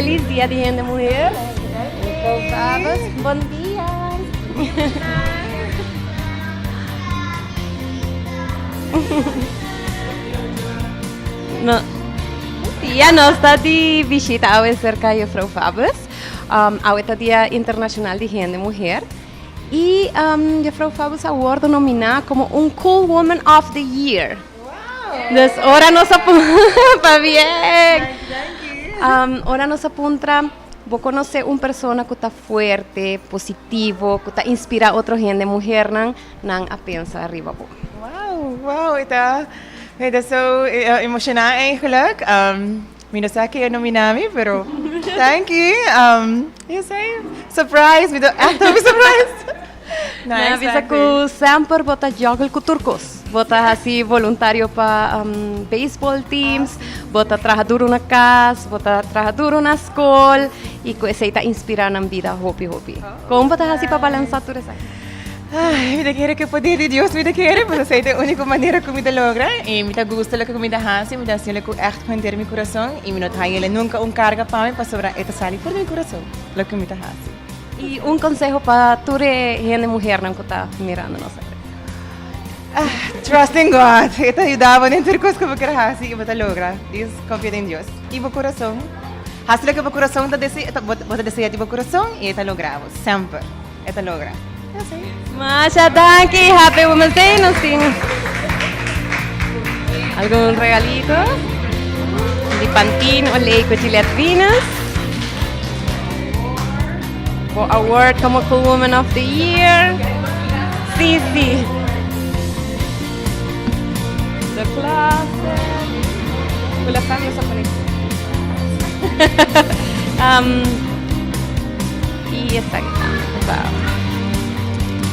Feliz Dia di Hende Muher. Bon dia. No. Dia nos ta di bishita awe cerca juffrouw Fabus. Awe ta Dia Internacional di Hende Muher. Y juffrouw Fabus a wordo nomina como un Cool Woman of the Year. Dus ora nos a pabien. Ora nos a puntra bo conoce un persona cu ta fuerte, positivo, cu ta inspira otro hende muhernan, nan a pensa riba bo. Wow, wow, e ta e ta so emociona eigenlijk. Mi no sa ke a nomina mi, pero thank you. Esey, surprise, mi ta echt hopi surprise. Nice, bisa ku semper bo ta juggle ku tur kos. Bo ta hasi voluntario pa baseball teams, bo ta traha duro na kas, bo ta traha duro na skol i ku esei ta inspirá nan bida hopi hopi. Kon bo ta hasi pa balansa tur esaki? Ay, mi ta kere ku e poder di Dios mi ta kere, pasobra esei ta e úniko manera ku mi ta logra. I mi ta gusta loke ku mi ta hasi, mi ta hasi loke ku ègt ku henter mi kurason i mi no ta haña nunka un karga pa mi pasobra e ta sali for di mi kurason loke mi ta hasi. I un konseho pa tur e hende muhernan ku ta mirando nos awor? Trust in God, e ta yuda bo den tur kos ku bo ker hasi i bo ta logra. Dis konfia den Dios i bo kurason. Hasi loke bo kurason ta desea, bo ta desea di bo kurason i e ta logra bo semper. E ta logra. Masha danki, Happy Women's Day. Nos tin algun regalito di Pantene, Olay cu Gillette Venus. Bo award como Cool Woman of the Year. Sí, sí. The closet. Wala sa sa Y esaki tambe ta.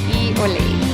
Y olei.